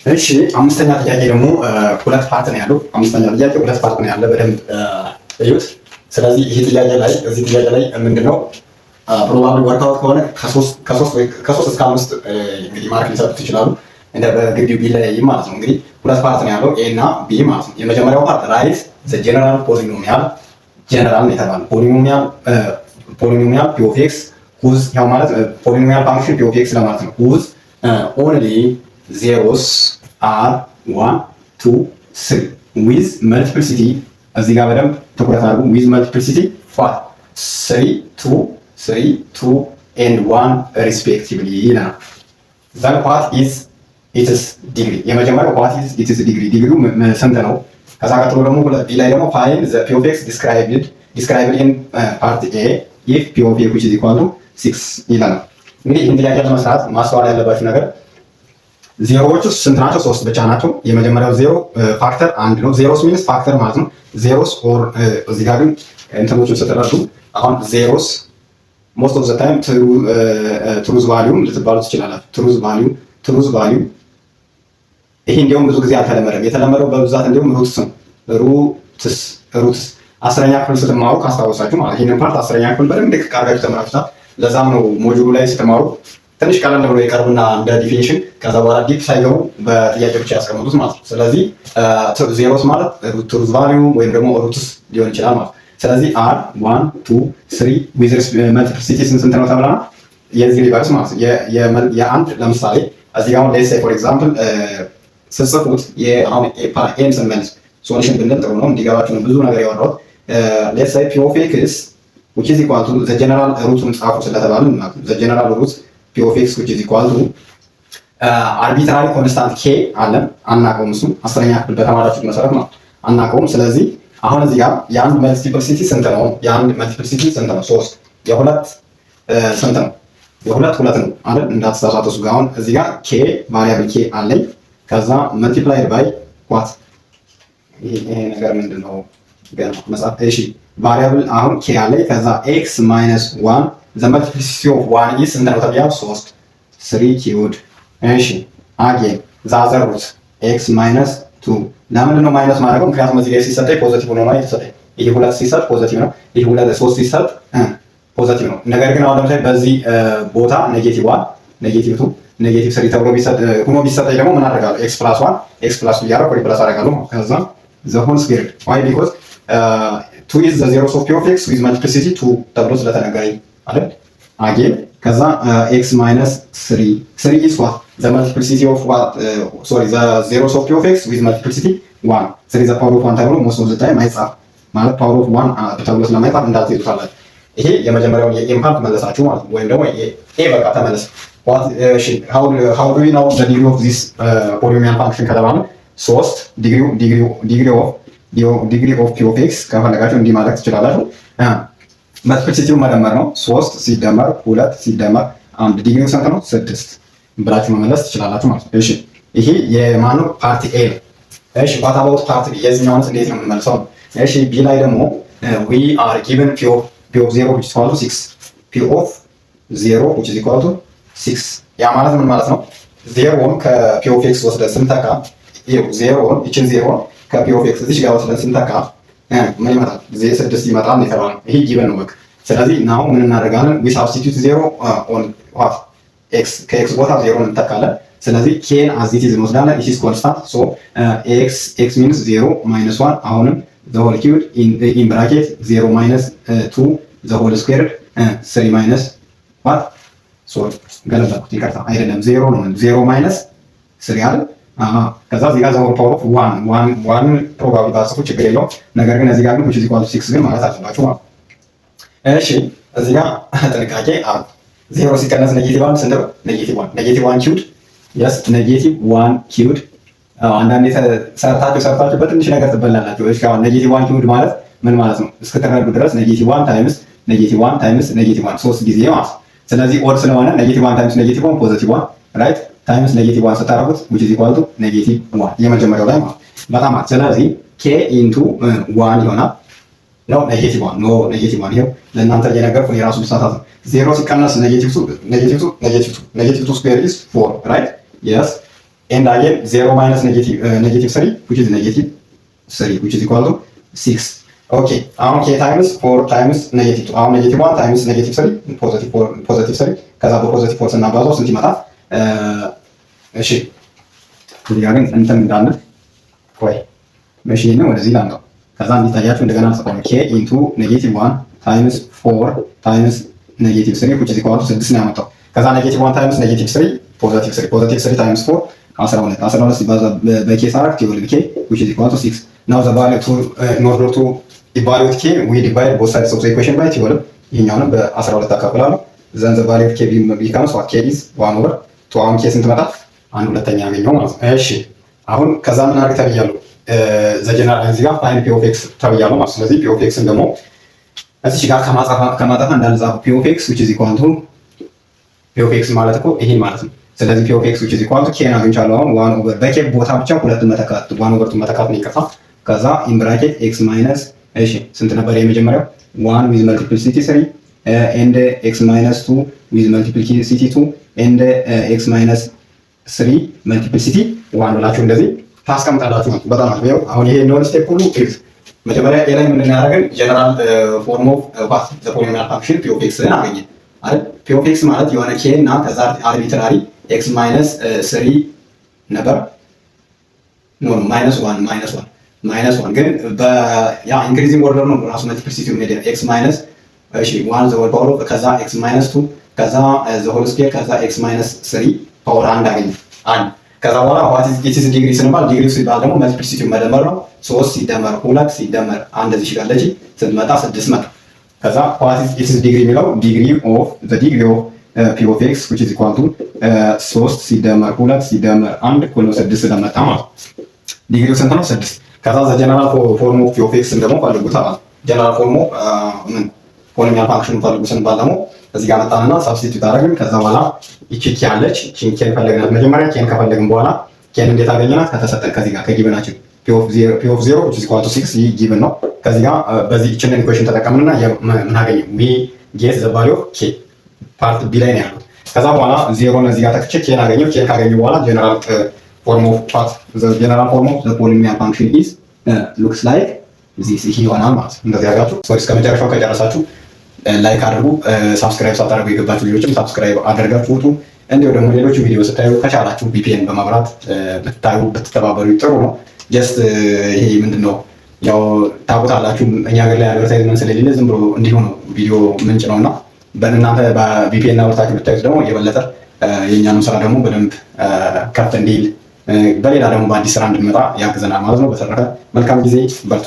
እሺ፣ አምስተኛ ጥያቄ ደግሞ ሁለት part ነው ያለው። አምስተኛ ጥያቄ ሁለት part ነው ያለ፣ በደንብ እዩት። ስለዚህ ይህ ጥያቄ ላይ እዚህ ጥያቄ ላይ ምንድነው probably workout ከሆነ ከሶስት እስከ አምስት እንግዲህ mark ሊሰጡት ይችላሉ። እንደ በግቢው ቢለያይም ማለት ነው። እንግዲህ ሁለት part ነው ያለው፣ A እና B ማለት ነው። የመጀመሪያው part write the general polynomial፣ general ነው የተባለው፣ polynomial p of x whose፣ ያው ማለት polynomial function p of x ለማለት ነው፣ whose only zeros are one, two, three with multiplicity፣ እዚህ ጋር በደንብ ትኩረት አድርጉ። With multiplicity what? Three, two, three, two and one respectively ይለናል። Then what is its degree? የመጀመሪያው what is its degree? ዲግሪው ስንት ነው? ከዛ ቀጥሎ ደግሞ B ላይ ደግሞ find the p of x described in part A if p of x which is equal to six ይለናል። እንግዲህ ይህን ጥያቄ ለመስራት ማስተዋል ያለባችሁ ነገር ዜሮዎቹ ስንት ናቸው? ሶስት ብቻ ናቸው። የመጀመሪያው zero factor አንድ ነው። Zeros means factor ማለት ነው። Zeros or እዚህ ጋር ግን እንትኖቹን ስትረዱ አሁን zeros most of the time truth value ም ልትባሉ ትችላላችሁ። Truth value, truth value ይሄ እንዲያውም ብዙ ጊዜ አልተለመደም። የተለመደው በብዛት እንዲያውም roots ነው። Roots, roots 10ኛ ክፍል ስትማሩ ካስታወሳችሁ ማለት ይህንን part 10ኛ ክፍል በደንብ ድቅቅ አድርጋችሁ ተምራችሁታል። ለዛም ነው ሞጁሉ ላይ ስትማሩ ትንሽ ቀለል ብሎ ይቀርብና እንደ definition ከዛ በኋላ deep ሳይገቡ በጥያቄ ብቻ ያስቀምጡት ማለት ነው። ስለዚህ zeros ማለት truth value ወይም ደግሞ roots ሊሆን ይችላል ማለት ነው። ስለዚህ are one, two, three with multiplicity ስንት ነው ተብለናል። የዚህ reverse ማለት ነው። የአንድ ለምሳሌ እዚህ ጋር አሁን let's say for example ስትጽፉት አሁን A ን ስንመልስ solution ብንል ጥሩ ነው፣ እንዲገባችሁ ነው ብዙ ነገር ያወራሁት። Let's say p of x which is equal to the general root ኡን ጻፉ ስለተባልን ማለት ነው። The general root p of x which is equal to arbitrary constant k አለን፣ አናውቀውም። እሱም 10ኛ ክፍል በተማራችሁት መሰረት ነው፣ አናውቀውም። ስለዚህ አሁን እዚህ ጋር የአንድ multiplicity ስንት ነው? የአንድ multiplicity ስንት ነው? ሶስት። የሁለት ስንት ነው? የሁለት ሁለት ነው አይደል? እንዳትሳሳቱ። እሱ ጋር አሁን እዚህ ጋር k variable k አለኝ። ከዛ multiplied by what? ይሄ ነገር ምንድን ነው? ገና መጻፍ። እሺ፣ variable አሁን k አለኝ። ከዛ x minus one, the multiplicity of one is ስንት ነው ተብያለሁ? ሶስት፣ three cubed። እሺ፣ again the other root x minus two። ለምንድን ነው minus ማድረገው? ምክንያቱም እዚህ ጋር ሲሰጠኝ positive ሆኖ ነው የተሰጠኝ። ይሄ ሁለት ሲሰጥ positive ነው። ይሄ ሁለት ሶስት ሲሰጥ positive ነው። ነገር ግን አሁን ለምሳሌ በዚህ ቦታ negative one, negative two, negative three ተብሎ ቢሰጥ ሆኖ ቢሰጠኝ ደግሞ ምን አደርጋለሁ? X plus one, x plus two እያደረኩ replace አደርጋለሁ። ከዛ the whole squared. Why? Because two is the zeros of p of x with multiplicity two ተብሎ ስለተነገረኝ አይደል? Again ከዛ x minus three. Three is what? The multiplicity of what? Sorry, the zeros of p of x with multiplicity one. Three the power of one ተብሎ most of the time አይጻፍ፣ ማለት power of one ተብሎ ስለማይጻፍ እንዳትይዙታላችሁ። ይሄ የመጀመሪያውን የ A ን part መለሳችሁ ማለት ነው። ወይም ደግሞ A በቃ ተመለሰ። How do we know the degree of this polynomial function ከተባለ ሶስት degree of p of x ከፈለጋችሁ እንዲህ ማለት ትችላላችሁ። Multiplicity ው መደመር ነው። ሶስት ሲደመር ሁለት ሲደመር አንድ ዲግሪው ስንት ነው? ስድስት ብላችሁ መመለስ ትችላላችሁ ማለት ነው። እሺ፣ ይሄ የማነው part A ነው። እሺ፣ what about part B? የዚህኛውንስ እንዴት ነው የምንመልሰው? እሺ፣ B ላይ ደግሞ we are given p of zero which is equal to six, p of zero which is equal to six። ያ ማለት ምን ማለት ነው? ዜሮን ከ p of x ወስደን ስንተካ፣ ይኸው ዜሮን ይችን ዜሮን ከ p of x እዚች ጋር ወስደን ስንተካ ምን ይመጣል? ስድስት ይመጣል የተባለው ይሄ given ነው በቃ። ስለዚህ now ምን እናደርጋለን? We substitute zero on what? X። ከ x ቦታ ዜሮን እንተካለን። ስለዚህ k ን as it is እንወስዳለን። It is constant, so x x means zero minus one አሁንም the whole cubed in bracket zero minus two the whole squared three minus what? Sorry፣ ገለበጥኩት፣ ይቅርታ። አይደለም፣ ዜሮ ነው፣ zero minus three አይደል? ከዛ እዚህ ጋር the whole power of one one one probably ባጽፉ ችግር የለውም። ነገር ግን እዚህ ጋር ግን which is equal to six ግን ማለት አለባችሁ ማለት። እሺ፣ እዚህ ጋር ጥንቃቄ አሉ። ዜሮ ሲቀነስ negative አንድ ስንት ነው? Negative one. Negative one cubed, yes, negative one cubed። አንዳንዴ ሰርታችሁ ሰርታችሁ በትንሽ ነገር ትበላላችሁ። እሺ፣ አሁን negative one cubed ማለት ምን ማለት ነው? እስክትረዱ ድረስ negative one times negative one times negative one ሶስት ጊዜ ማለት ነው። ስለዚህ odd ስለሆነ negative one times negative one positive one, right? Times negative one ስታደርጉት which is equal to negative one የመጀመሪያው ላይ ማለት በጣም አሪፍ። ስለዚህ k into one ይሆናል ነው negative one, no, negative one። ይኸው ለእናንተ እየነገርኩ እኔ ራሱ ልሳሳት ነው። ዜሮ ሲቀነስ negative two, negative two, negative two, negative two square is four, right? Yes. And again 0 minus negative 3, which is negative 3, which is equal to 6. Okay, አሁን k times 4 times negative 2፣ አሁን negative 1 times negative 3 positive 4፣ positive 3፣ ከዛ በ positive 4 ስናባዛው ስንት ይመጣል? እሺ፣ እዚህ ጋር ግን እንትን እንዳለ ቆይ፣ እሺ፣ ይሄንን ወደዚህ ላምጣው። ከዛ እንዲታያችሁ እንደገና ጽፈው k into negative 1 times 4 times negative 3, which is equal to 6 ነው ያመጣው። ከዛ negative 1 times negative 3 positive 3፣ positive 3 times 4 12፣ 12 ሲባዛ በ k ሳረግ 12 k, which is equal to 6. Now the value to in order to evaluate k, we divide both sides of the equation by 12። ይሄኛውንም በ12 አካፍላለሁ። Then the value of k becomes what? K is 1 over 2። አሁን k ስንት መጣ? አንድ ሁለተኛ ያገኘው ማለት ነው። እሺ፣ አሁን ከዛ ምን አድርግ ተብያለሁ? The general እዚህ ጋር find p of x ተብያለሁ ማለት። ስለዚህ p of x ን ደግሞ እዚች ጋር ከማጣፋ እንዳልጻፈው p of x which is equal to፣ p of x ማለት እኮ ይሄን ማለት ነው። ስለዚህ p of x which is equal to k ን አግኝቻለሁ። አሁን one over በ k ቦታ ብቻ ሁለት መተካት፣ one over two መተካት ነው፣ ይቅርታ። ከዛ in bracket x minus፣ እሺ፣ ስንት ነበር የመጀመሪያው? One with multiplicity three and x minus two with multiplicity two and x minus three multiplicity one ብላችሁ እንደዚህ ታስቀምጣላችሁ ማለት በጣም አሪፍ። ይኸው አሁን ይሄ ነውን step ሁሉ እዩት። መጀመሪያ A ላይ ምንድን ያደረግን? General form of what? The polynomial function p of x ን አገኘን አይደል? P of x ማለት የሆነ k እና ከዛ arbitrary x minus three ነበር፣ no, minus one, minus one, minus one፣ ግን ያ increasing order ነው ራሱ multiplicity ሄደ። X minus፣ እሺ፣ one the whole power of፣ ከዛ x minus two፣ ከዛ the whole square፣ ከዛ x minus three power አንድ አገኘ አንድ። ከዛ በኋላ what is its degree ስንባል፣ ዲግሪ ሲባል ደግሞ multiplicity ው መደመር ነው። ሶስት ሲደመር ሁለት ሲደመር አንድ እዚህ ጋር አለች፣ ስትመጣ ስድስት መጣ። ከዛ what is its degree የሚለው degree of the degree of p of x which is equal to ሶስት ሲደመር ሁለት ሲደመር አንድ እኩል ነው ስድስት ስለመጣ ማለት ነው። ዲግሪው ስንት ነው? ስድስት። ከዛ the general form of p of x ን ደግሞ ፈልጉ ተባለ። General form ኡ ምን polynomial function ኑ ፈልጉ ስንባል ደግሞ እዚህ ጋር መጣንና substitute አደረግን። ከዛ በኋላ ይቺ k አለች። ይቺን k ን ፈለግናት። መጀመሪያ k ን ከፈለግን በኋላ k ን እንዴት አገኘናት? ከተሰጠን ከዚህ ጋር ከ given ኣችን p of zero which is equal to 6፣ ይህ given ነው። ከዚህ ጋር በዚህ ይችንን equation ተጠቀምንና ምን አገኘ? We get the value of k። Part B ላይ ነው ያሉት። ከዛ በኋላ ዜሮን እዚህ ጋር ተክቼ k ን አገኘው። K ን ካገኘው በኋላ general form of what? The general form of the polynomial function is looks like this፣ ይሄ ይሆናል ማለት ነው። እንደዚህ አድርጋችሁ፣ sorry፣ እስከ መጨረሻው ከጨረሳችሁ like አድርጉ። Subscribe ሳታደርጉ የገባችሁ ልጆችም subscribe አድርጋችሁ ውጡ። እንዲሁ ደግሞ ሌሎች ቪዲዮ ስታዩ ከቻላችሁ VPN በማብራት ብታዩ ብትተባበሩ ጥሩ ነው። Just ይሄ ምንድን ነው፣ ያው ታውቁታላችሁ፣ እኛ ሀገር ላይ advertisement ስለሌለ ዝም ብሎ እንዲሁ ነው ቪዲዮ ምንጭ ነው። እና በእናንተ በ VPN አብርታችሁ ብታዩት ደግሞ የበለጠ የእኛንም ስራ ደግሞ በደንብ ከፍ እንዲል፣ በሌላ ደግሞ በአዲስ ስራ እንድንመጣ ያግዘናል ማለት ነው። በተረፈ መልካም ጊዜ፣ በርቱ።